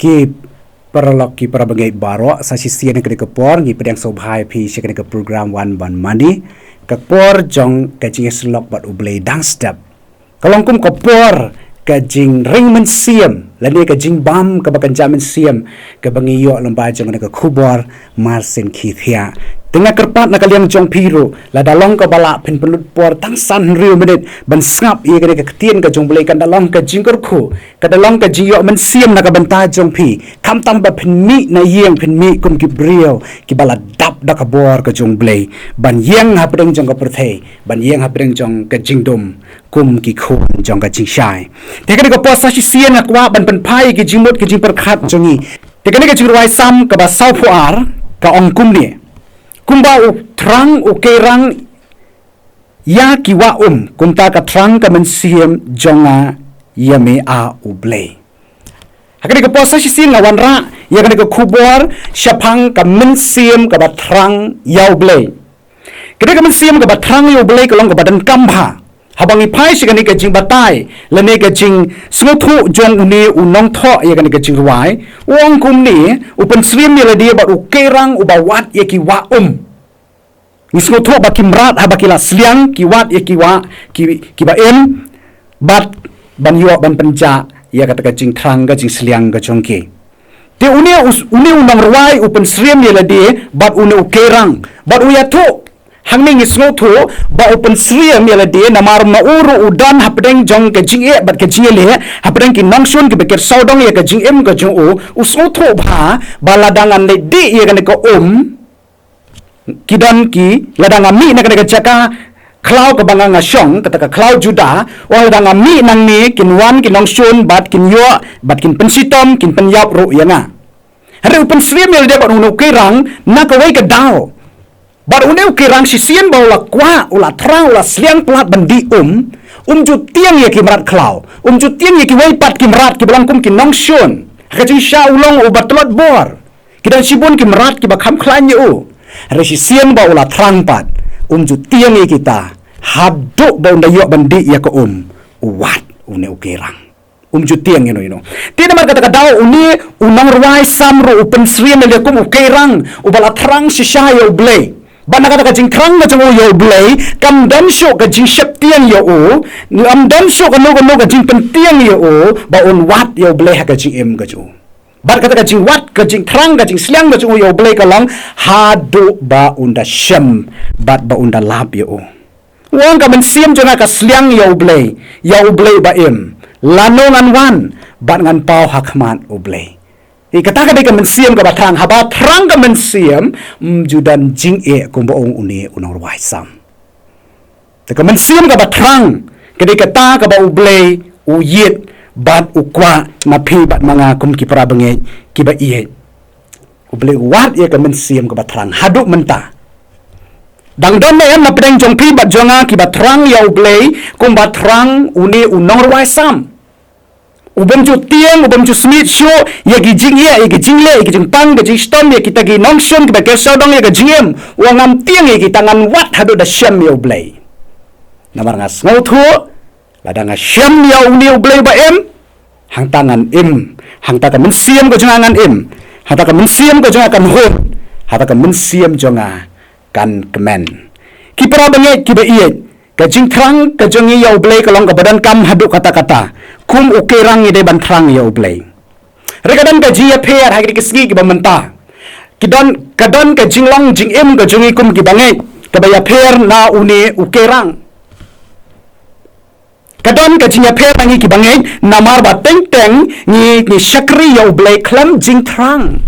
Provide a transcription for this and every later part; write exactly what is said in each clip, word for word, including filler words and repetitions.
Ki paralok ki parabangeit baroh, sa shisien ha kane ka por ngi pdiang sngewbha ïa phi sha kane ka program Wan Ban Mane, ka por jong ka jingïasyllok bad U Blei dang step. Ka long kum ka por ka jingring mynsiem lane ka jingbam kaba kynja mynsiem kaba ngi ïoh lyngba jong kane ka khubor marsien khie thiah. Te nga kyrpad na ka liang jong phi ruh, lada long kaba lah phin pynlut por tang san hynriew minit ban sngap ïa kane ka ktien ka jong U Blei, kan da long ka jingkyrkhu, ka da long ka jingïoh mynsiem na ka bynta jong phi. Khamtam ba phin mih na ïing, phin mih kum ki briew kiba la dap da ka bor ka jong U Blei ban ïeng hapdeng jong ka pyrthei, ban ïeng hapdeng jong ka jingdum kum ki khun jong ka jingshai. Te kane ka por sa shisien nga kwah ban pynphai ki jingmut ki jingpyrkhat jong ngi. Te kane ka jingrwai Salm kaba sawphew ar ka ong kumne: Kumba u thrang u keirang ïa ki wah um, kumta ka thrang ka mynsiem jong nga ïa me, A U Blei. Ha kane ka por sa shisien nga wanrah ïa kane ka khubor shaphang ka mynsiem kaba thrang ïa U Blei. Kane ka mynsiem kaba thrang ïa U Blei ka long kaba donkam bha. Haba ngi phai sha kane ka jingbatai lane ka jingsngewthuh jong une u nongthoh ïa kane ka jingrwai, u ong kumne: U pynsyriem ïa lade bad u keirang uba wad ïa ki wah um. Ngi sngewthuh ba ki mrad haba ki la sliang, ki wad ïa ki wah ki, kiba im, bad ban ïoh ban pynjah ïa kata ka jingthrang ka jingsliang ka jong ki. Te une u, une u nongrwai u pynsyriem ïa lade bad une u keirang, bad u ïathuh, hangne ngi sngewthuh ba u pynsyriem ïa lade namar ma u ruh u don hapdeng jong ka jingeh bad ka jingïaleh, hapdeng ki nongshun kiba ker sawdong ïa ka jingim ka jong u. U sngewthuh bha ba lada ngan leit dih ïa kane ka um, ki don ki, lada nga mih na kane ka jaka khlaw kaba nga nga shong, kata ka khlaw Juda, u ong lada nga mih nangne kin wan ki nongshun bad kin ïoh bad kin pynshitom, kin pynïap ruh ïa nga. Hynrei u pynsyriem ïa lade bad une u keirang na kawei ka daw. Bad une u keirang shisien ba u la kwah, u la thrang, u la sliang palat ban dih um, um ju tieng ïa ki mrad khlaw, um ju tieng ïa kiwei pat ki mrad kiba long kum ki nongshun. Ha ka jingshisha u long uba tlot bor. Ki don shibun ki mrad kiba kham khlaiñ ïa u. Hynrei shisien ba u la thrang pat, um ju tieng ïa kita, haduh ba un da ïoh ban dih ïa ka um, u wad une u keirang. Um ju tieng ïa uno uno. Te namar kata ka daw une u nongrwai Salm ruh u pynsyriem ïa lade kum u keirang uba la thrang shisha ïa U Blei. Bad na kata ka jingthrang ka jong u ïa U Blei, kam don shuh ka jingsheptieng ïa u, kam don shuh kano kano ka jingpyntieng ïa u ba un wad ïa U Blei ha ka jingim ka jong u. Bad kata ka jingwad, ka jingthrang, ka jingsliang ka jong u ïa U Blei ka long haduh ba un da shem bad ba un da lap ïa u. U ong ka mynsiem jong nga ka sliang ïa U Blei, ïa U Blei ba im. Lano ngan wan bad ngan paw ha khmat U Blei. Ïa kata ka dei ka mynsiem kaba thrang, haba thrang ka mynsiem, ym ju don jingeh kumba ong une u nongrwai Salm. Te ka mynsiem kaba thrang ka dei kata kaba U Blei u ïeit bad u kwah na phi bad ma nga kum ki para bangeit kiba ïeit. U Blei u wad ïa ka mynsiem kaba thrang haduh mynta. Dang don ne em na pdeng jong phi bad jong nga kiba thrang ïa U Blei kumba thrang une u nongrwai Salm? U bym ju tieng, u bym ju smiej shuh ïa ki jingeh, ïa ki jingleh, ïa ki jingpang, ïa ki jingshitom, ïa kita ki nongshun kiba ker sawdong ïa ka jingim. U ong ngam tieng ïa kita, ngan wad haduh da shem ïa U Blei. Namar nga sngewthuh, lada nga shem ïa une U Blei ba im, hangta ngan im, hangta ka mynsiem ka jong nga ngan im, hangta ka mynsiem ka jong nga kan hun, hangta ka mynsiem jong nga kan kmen. Ki para bangeit kiba ïeit, ka jingthrang ka jong ngi ïa U Blei ka long kaba donkam haduh katta katta. Kum u keirang ngi dei ban thrang ïa U Blei. Hynrei ka don ka jingïapher ha kine ki sngi kiba mynta. Ki don, ka don ka jinglong jingim ka jong ngi kum ki bangeit kaba ïapher na une u keirang. Ka don ka jingïapher na ngi ki bangeit namar ba teng teng ngi, ngi shakri ïa U Blei khlem jingthrang.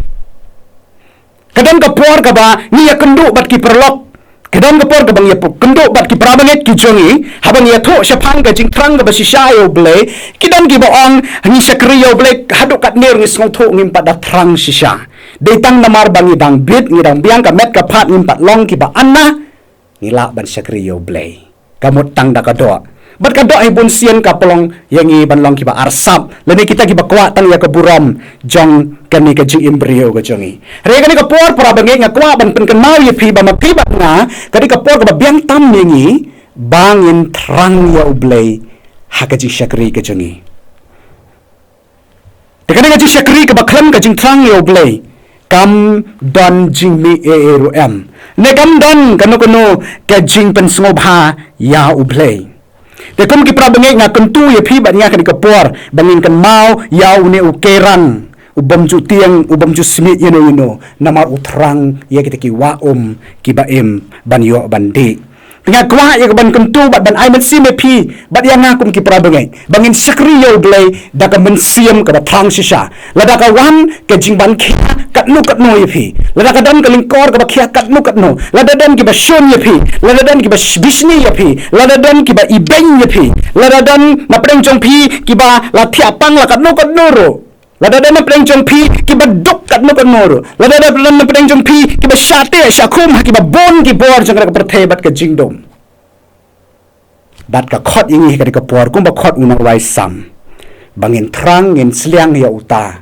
Ka don ka por kaba ngi ïakynduh bad ki paralok. Ka don ka por kaba ngi ïakynduh bad ki para bangeit ki jong ngi, haba ngi ïathuh shaphang ka jingthrang kaba shisha ïa U Blei. Ki don kiba ong ngi shakri ïa U Blei haduh katne ruh ngi sngewthuh ngim pat da thrang shisha. Dei tang namar ba ngi dang bit, ngi dang biang ka met ka phad, ngim pat long kiba ana, ngi lah ban shakri ïa U Blei. Ka mut tang da ka doh. Bad ka doh hi bun sien ka pynlong ïa ngi ban long kiba arsap. Lane kita kiba kwah tang ïa ka burom jong kane ka jingim briew ka jong ngi. Hynrei kane ka por para bangeit nga kwah ban pynkynmaw ïa phi ba ma phi bad nga, ka dei ka por kaba biang tam ïa ngi ba ngin thrang ïa U Blei ha ka jingshakri ka jong ngi. Te kane ka jingshakri kaba khlem ka jingthrang ïa U Blei kam don jingmih ei ei ruh em, ne kam don kano kano ka jingpynsngewbha ïa U Blei. Te kum ki para bangeit, nga kyntu ïa phi bad nga ha kane ka por ba ngin kynmaw ïa une u keirang u bym ju tieng, u bym ju smiej ïano ïano, namar u thrang ïa kita ki wah um kiba im ban ïoh ban dih. Te nga kwah ïa ka ban kyntu bad ban ai mynsiem ïa phi bad ïa nga kum ki para bangeit ba ngin shakri ïa U Blei da ka mynsiem kaba thrang shisha. Lada ka wan ka jingban khia katno katno ïa phi, lada ka don ka lyngkor kaba khia katno katno, lada don kiba shun ïa phi, lada don kiba sh-, bishni ïa phi, lada don kiba ibeiñ ïa phi, lada don na pdeng jong phi kiba la thiah pang la katno katno ruh, lada don na pdeng jong phi kiba duk katno katno ruh, lada don na pdeng jong phi kiba shah teh shah khum ha kiba bun ki bor jong ka pyrthei bad ka jingdum. Bad ka khot ïa ngi ha kane ka por kumba khot u nongrwai Salm, ba ngin thrang, ngin sliang ïa uta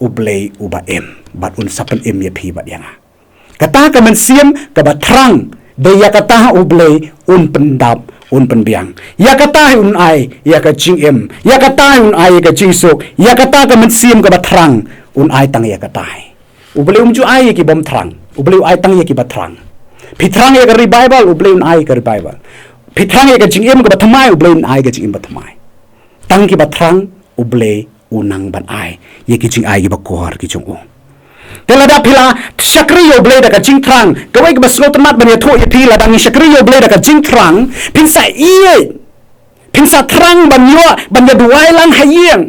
U Blei uba im, bad un sa pynim ïa phi bad ïa nga. Kata ka mynsiem kaba thrang, dei ïa kata U Blei un pyndap, un pynbiang. Ïa kata hi un ai ïa ka jingim, ïa kata hi un ai ïa ka jingsuk, ïa kata ka mynsiem kaba thrang un ai tang ïa kata hi. U Blei um ju ai ïa ki bym thrang, U Blei u ai tang ïa kiba thrang. Phi thrang ïa ka revival, U Blei un ai ïa ka revival. Phi thrang ïa ka jingim kaba thymmai, U Blei un ai ka jingim ba thymmai. Tang kiba thrang U Blei u nang ban ai ïa ki jingai kiba kor ki jong u. Te lada phi la shakri ïa U Blei da ka jingthrang, kawei kaba sngewtynnat ban ïathuh ïa phi, lada ngi shakri ïa U Blei da ka jingthrang, phin sa ïeit, phin sa thrang ban ïoh ban ïa duwai lang ha ïing.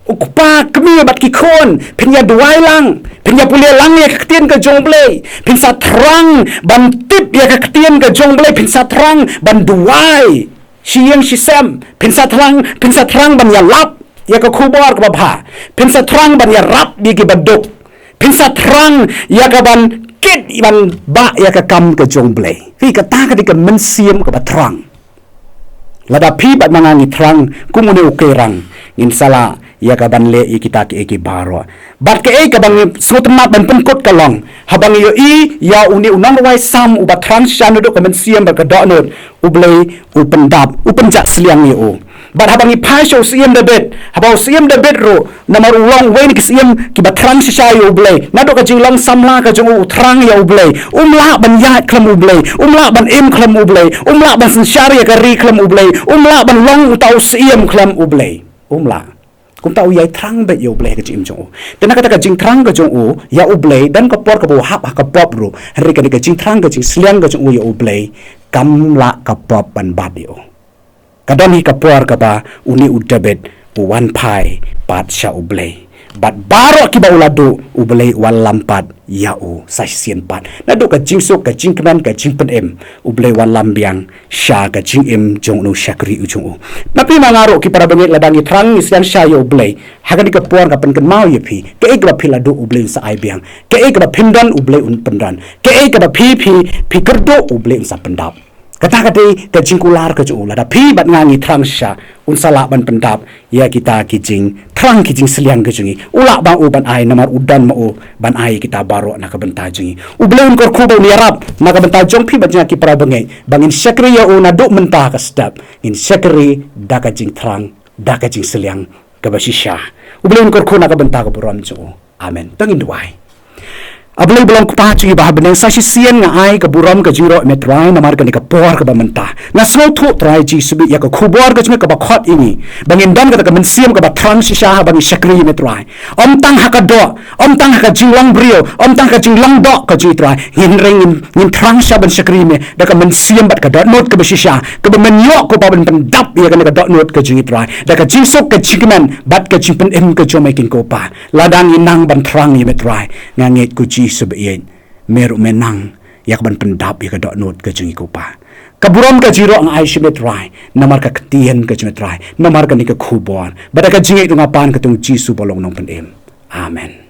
U kpa, kmie bad ki khun, phin ïa duwai lang, phin ïa pule lang ïa ka ktien ka jong U Blei, phin sa thrang ban tip ïa ka ktien ka jong U Blei, phin sa thrang ban duwai shi ïing shi sem, phin sa thrang, phin sa thrang ban ïalap ïa ka khubor kaba bha, phin sa thrang ban ïarap ïa kiba duk, phin sa thrang ïa ka ban kit ban bah ïa ka kam ka jong U Blei. Hi kata ka dei ka mynsiem kaba thrang. Lada phi bad ma nga ngi thrang kum une u keirang, ngin sa lah ïa ka ban leh ïa kita kiei kiei baroh. Bad kaei kaba ngi sngewtynnat ban pynkut ka long, haba ngi ïohi ïa une u nongrwai Salm uba thrang shisha naduh ka mynsiem bad ka dohnud, U Blei u pyndap, u pynjah sliang ïa u. Bad haba ngi phai sha u Syiem Dabid, haba u Syiem Dabid ruh, namar u long uwei na ki syiem kiba thrang shisha ïa U Blei, naduh ka jinglong samla ka jong u, u thrang ïa U Blei. Um lah ban ïaid khlem U Blei, um lah ban im khlem U Blei, um lah ban synshar ïa ka ri khlem U Blei, um lah ban long uta u syiem khlem U Blei. Um lah. Kumta u ïai thrang beit ïa U Blei ha ka jingim jong u. Te na kata ka jingthrang ka jong u ïa U Blei, don ka por kaba u hap ha ka pop ruh, hynrei kane ka jingthrang ka jingsliang ka jong u ïa U Blei kam lah ka pop ban bat ïa u. Ka don hi ka por kaba une u Dabid u wan phai pat sha U Blei. Bad baroh kiba u la duh, U Blei u wallam pat ïa u sa shisien pat. Naduh ka jingsuk, ka jingkmen, ka jingpynim, U Blei u wallam biang sha ka jingim jong une u shakri u jong u. Napi ma nga ruh ki para bangeit, lada ngi thrang ngi sliang shisha ïa U Blei, ha kane ka por nga pynkynmaw ïa phi, kaei kaba phi la duh U Blei un sa ai biang, kaei kaba phim don U Blei un pyndon, kaei kaba phi, phi, phi kyrduh U Blei un sa pyndap. Kata ka dei ka jingkular ka jong u, lada phi bad nga ngi thrang shisha, un sa lah ban pyndap ïa kita ki jingthrang ki jingsliang ka jong ngi. U lah ba u ban ai namar u don ma u ban ai kita baroh na ka bynta jong ngi. U Blei un kyrkhu ba un ïarap na ka bynta jong phi bad jong nga ki para bangeit, ba ngin shakri ïa u naduh mynta ka step, ngin shakri da ka jingthrang, da ka jingsliang kaba shisha. U Blei un kyrkhu na ka bynta ka burom jong u. Amen. To ngin duwai. A Blei ba long Kpa jong ngi ba ha bneng, sa shisien nga ai ka burom ka jingïaroh ïa me Trai namar kane ka por kaba mynta. Nga sngewthuh Trai Jisu bad ïa ka khubor ka jong me kaba khot ïa ngi ba ngin don kata ka mynsiem kaba thrang shisha haba ngi shakri ïa me Trai. Ym tang ha ka doh, ym tang ha ka jinglong briew, ym tang ha ka jinglong doh ka jong ngi Trai. Ngin reng ngin, ngin thrang shisha ban shakri ïa me da ka mynsiem bad ka dohnud kaba shisha, kaba men ïoh ko Kpa ban pyndap ïa kane ka dohnud ka jong ngi Trai, da ka jingsuk, ka jingkmen bad ka jingpynim ka jong me kin ko Kpa. Lada ngi nang ban thrang ïa me Trai, nga ngeit ko Jisu ba ïeit, me ruh me nang ïa ka ban pyndap ïa ka dohnud ka jong ngi ko Kpa. Ka burom ka jingïaroh nga ai sha me Trai namar ka ktien ka jong me Trai, namar kane ka khubor. Bad da ka jingngeit ruh nga pan ka kyrteng Jisu ba long u nongpynim. Amen.